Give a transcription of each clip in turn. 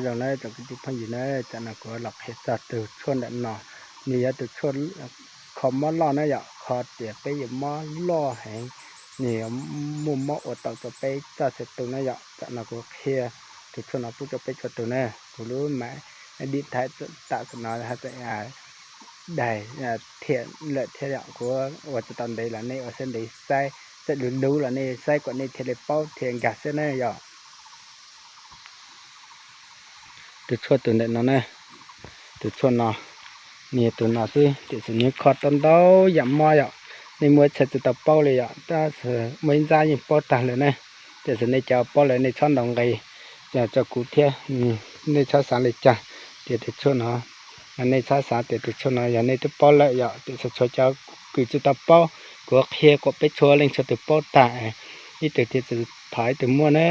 Zoo na tsoom kwv tij phooj ywg na, tam no kuv los qhia txog tus tshuaj ntawm no, nws yog tus tshuaj kho mob loj na yom, kho tias peb yuav mob loj heev, nws yuav muaj mob ua tau rau peb txoj xeeb tu na yom. Tam no kuv qhia tus tshuaj no pub rau peb txhua tus na, kuv lub mav dim thaiv tam sim no haj tseem daig thiab lawm thiab yom, kuv ua tsis tau ntev los nej ua siab ntev saib, txawm luv luv los nej saib kom nej thiaj li paub thiaj nkag siab na yom. Tus tshuaj tus ntawm no na, tus tshuaj no, nws yog tus no xwb tiam sis nws kho tau ntau yam mob yom. Nej muaj ib txhia tsis tau paub li yom, tab sis muaj ib nrab yeej paub tag lawm na. Tiam sis nej cov paub lawm nej txhob ntaus nqi rau kuv thiab, nej txhob xav li cas tias tus tshuaj no, nej txhob xav tias tus tshuaj no yog nej twb paub lawm yom, tiam sis tshuav cov kws tsis tau paub, kuv qhia kom peb txhua leej txhua tus paub tag, ib tug thiaj tsis thov ib tug muaj na,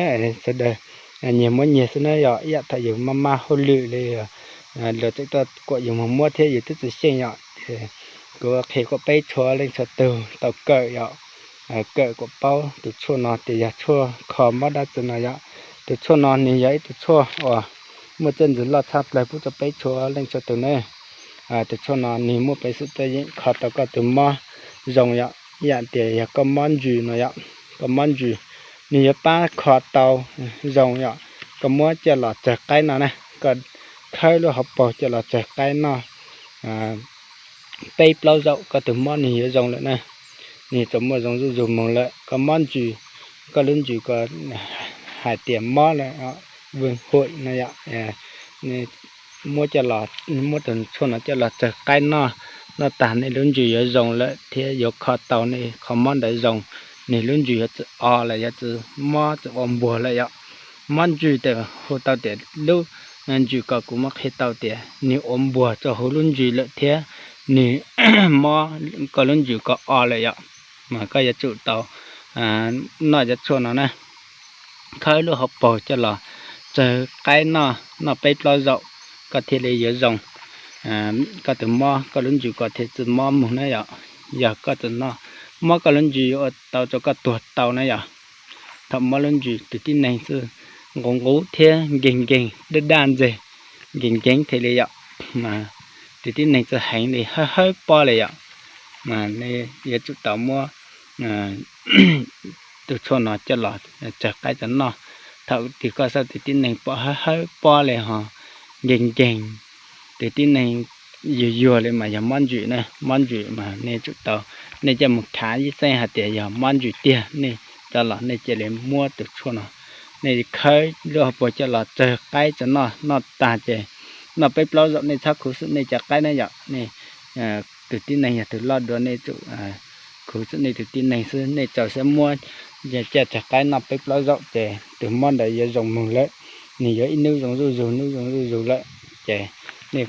sawv daws nyias muab nyias xwb na yom. Ib yam thaum yus maj maj hauj lwm li, luag tseem tuaj kuam yus mus muab thiab yus twb tsis xyeej yom. Kuv qhia kom peb txhua leej txhua tus tau kawm yom, kawm kom paub tus tshuaj no tias yog tshuaj kho mob dab tsi no yom. Tus tshuaj no nws yog ib tug tshuaj uas muaj txiaj ntsig loj tshaj plaws pub rau peb txhua leej txhua tus na. Tus tshuaj no nws muaj peev xwm tuaj yeem kho tau koj tus mob zoo yom. Ib yam tias yog koj mob ntsws no yom, koj mob ntsws, nws yuav pab kho tau zoo yom. Koj muab coj los tsawg qaib noj na, koj khawb lub hauv paus coj los tsawg qaib noj peb plaub zaug koj tus mob nws yuav zoo lawm na. Nws txawm muaj zoo zuj zus moog lawm. Koj mob ntsws, koj lub ntsws ko hais tias mob lawm, vwm huam no yom, muab coj los, muab tus tshuaj no coj los tsawg qaib noj, noj tag nej lub ntsws yuav zoo lawm thiab yuav kho tau nej qhov mob ntawd zoo. Nws lub ntsws yuav tsis o lawm, yuav tsis mob tsis ua npuag lawm yom. Mob ntsws tes hu tau tias lub ntsws ko kuv muab qhia tau tias nws ua npuag rau huv lub ntsws lawm thiab nws mob koj lub ntsws ko o lawm yom. Mas koj yuav tsum tau noj cov tshuaj no na, khawb lub hauv paus coj los tsawg qaib noj, noj peb plaub zaug koj thiaj li yuav zoo. Koj tus mob koj lub ntsws ko thiaj tsis mob moog na yom. Yog koj tsis noj, mob koj lub ntsws yuav ua tau rau koj tuag tau na yom. Thaum mob lub ntsws tus tib neeg xwb nqus nqus thiab nkeeg nkeeg daj daj ntseg, nkeeg nkeeg thiaj li yom. Tus tib neeg tsis heev li, hawb hawb pob li yom. Mas nej yuav tsum tau muab tus tshuaj no coj los tsawg qaib rau noj. Thaum twg koj xauj tus tib neeg pom hawb hawb pob li ho nkeeg nkeeg, tus tib neeg yuag yuag li mas yog mob ntsws na. Mob ntsws mas nej tsum tau, nej coj mus khav ib xeeb hais tias yog mob ntsws tiag, nej coj los nej cia li muab tus tshuaj no, nej khawb lub hauv paus coj los tsawg qaib rau noj, noj tag ces noj peb plaub zaug, nej txhob khuv xim nej cov qaib na yom. Nej tus tib neeg yog tus loj dua, nej tsum khuv xim nej tus tib neeg xwb. Nej txaus siab muab coj tsawg qaib noj peb plaub zaug ces tus mob ntawd yuav zoo moog lawm. Nws yuav ib hnub zoo zuj zus, hnub zoo zuj zus lawm ces nej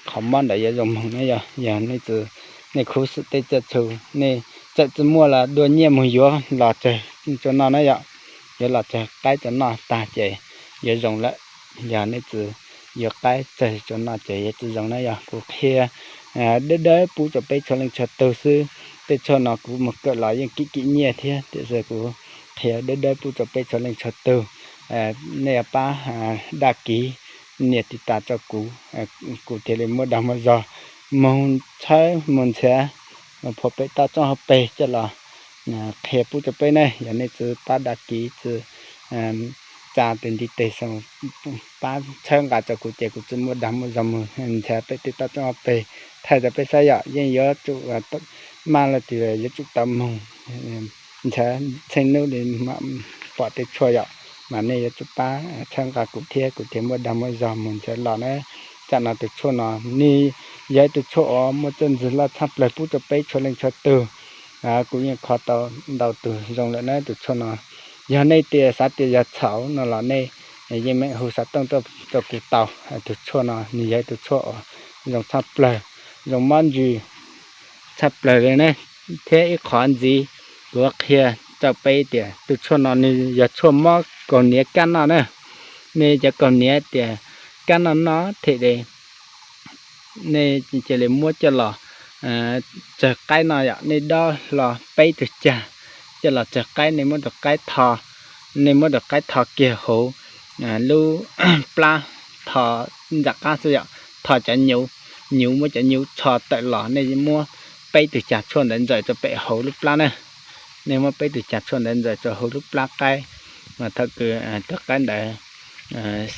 qhov mob ntawd yuav zoo moog na yom. Yog nej tsis, nej khuv xim tej txhua txhua, nej txawm tsis muaj los dua nyiaj mus yuav los tsawg rau noj na yom. Yuav los tsawg qaib rau noj tag ces yuav zoo lawm. Yog nej tsis yuav qaib tsawg rau noj ces yuav tsis zoo na yom. Kuv qhia dawb dawb pub rau peb txhua leej txhua tug xwb. Tej tshuaj no kuv mus kawm los yeej kim kim nyiaj thiab, tiam sis kuv qhia dawb dawb pub rau peb txhua leej txhua tug. Nej yuav pab dag kiv, nias tiv tas rau kuv, kuv thiaj li muaj dag muaj zog moog tshawb moog ntxhiav, phua pem toj roob hauv pes coj los qhia pub rau peb ne. Yog nej tsis pab dag kiv, tsis tsa tus ntiv tes pab txhawb nqa rau kuv ces kuv tsis muaj dag muaj zog moog ntxhiav pem tej toj roob hauv pes thaij rau peb saib yom. Yeej yuav tsum maj lug tias yuav tsum tau moog ntxhiav tsheej nub li mam pom tej tshuaj yom. Mas nej yuav tsum pab txhawb nqa kuv thiab kuv thiaj muaj dag muaj zog moog ntxhiav los na. Tam no tus tshuaj no nws yog ib tug tshuaj uas muaj txiaj ntsig loj tshaj plaws pub rau peb txhua leej txhua tug. Kuv yeej kho tau ntau tug zoo lawm na tus tshuaj no. Yog nej tias xav tias yog txhaum no los nej yeej meem hu xov tooj rau kuv tau. Tus tshuaj no nws yog ib tug tshuaj uas zoo tshaj plaws, zoo mob ntsws tshaj plaws li ne. Thiab ib qhov ntxiv kuv qhia rau peb tias tus tshuaj no nws yog tshuaj mob kaus hniav kab noj na. Nej cov kaus hniav tias kab noj noj them li, nej cia li muab coj los tsawg qaib noj yom. Nej dob hlo peb tug cag coj los tsawg qaib, nej muab tus qaib tho, nej muab tus qaib tho kiag huv lub plab tho ntxim qab xwb yom, tho cov nyuv, nyuv muab cov nyuv tho tawm los, nej muab peb tug cag tshuaj ntawd ntsaws rau pem hauv lub plab na. Nej muab peb tug cag tshuaj ntawd ntsaws rau hauv lub plab qaib, mas thaum kws tus qaib ntawd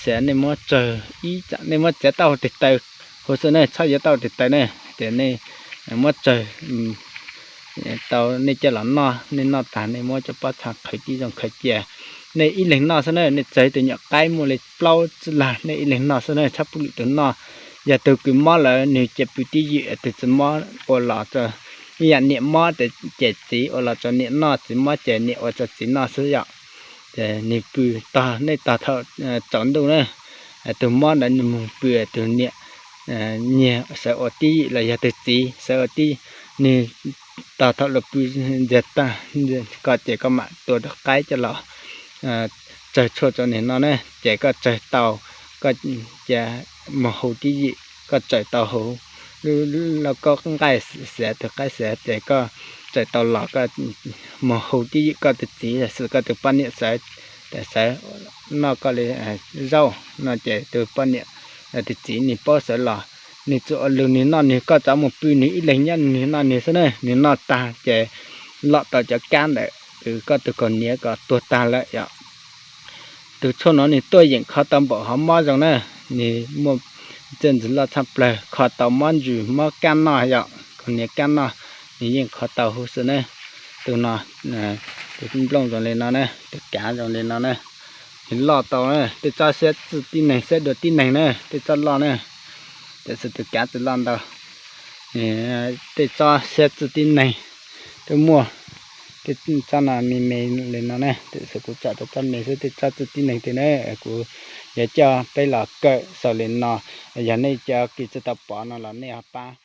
xav, nej muab tsawg ib, nej muab txiav tau tes taw huv xwb ne, txhob yuav tau tes taw ne, ces nej muab tsawg tau nej coj los noj, nej noj tag nej muab cov pob txha qhwv tib zoo qhwv cia. Nej ib leeg noj xwb na, nej txawg tus nyuam qaib muaj li plaub txwb lag, nej ib leeg noj xwb na, txhob pub lwm tus noj. Yog tug kws mob lawm nws ces pw tib ywm, tug txiv mob ua los rau, ib yam niam mob ces txiv ua los rau niam noj, txiv mob ces niam ua rau txiv noj xwb yom. Ces nws pw tog, nej tog thaum tsaus ntuj na, tug mob ntawd nws mus pw, tug niam nyiag sawv ua tib ywm los yog tug txiv sawv ua tib, nws tog thaum lawv pw ntsiag tag ko ces koj mam tua tus qaib coj los tsawg tshuaj rau nws noj na. Ces koj tsawg tau, koj cia mus hu tib ywm, koj tsawg tau hu, lub lauj kaub nqaij xiav, tus qaib xiav ces koj tsawg tau los koj mus hu tib ywm koj tus txiv, xwm koj tus poj niam sawv, sawv noj koj li zaub no ces tus poj niam, tus txiv nws paub sawv los, nws txawm ua lug nws noj nws, koj rov mus pw nws ib leeg nyob nws noj nws xwb na. Nws noj tag ces lom tau cov kab ntawm koj tus kaus hniav kom tuag tag lawm yom. Tus tshuaj no nws tuaj yeem kho tau npaum hov mob zoo na, nws muaj txiaj ntsig loj tshaj plawg, kho tau mob ntsws mob kab noj yom, kaus hniav kab noj, nws yeej kho tau huv xwb na. Tus no, tus nplooj zoo li no na, tus kav zoo li no na, nws loj tau na, tej tsob siab txwj tib neeg, siab dua tib neeg na, tej tsob loj na, tiam sis tus kav tsis loj ntau. Tej tsob siab txwj tib neeg twb muaj, tej tsob no me me li no na, tiam sis kuv tsom tau tsob me xwb, tej tsob txwj tib neeg tej na, kuv yuav coj peb los kawm xaus li no. Yog nej cov kws tsis tau pom no los nej ho pab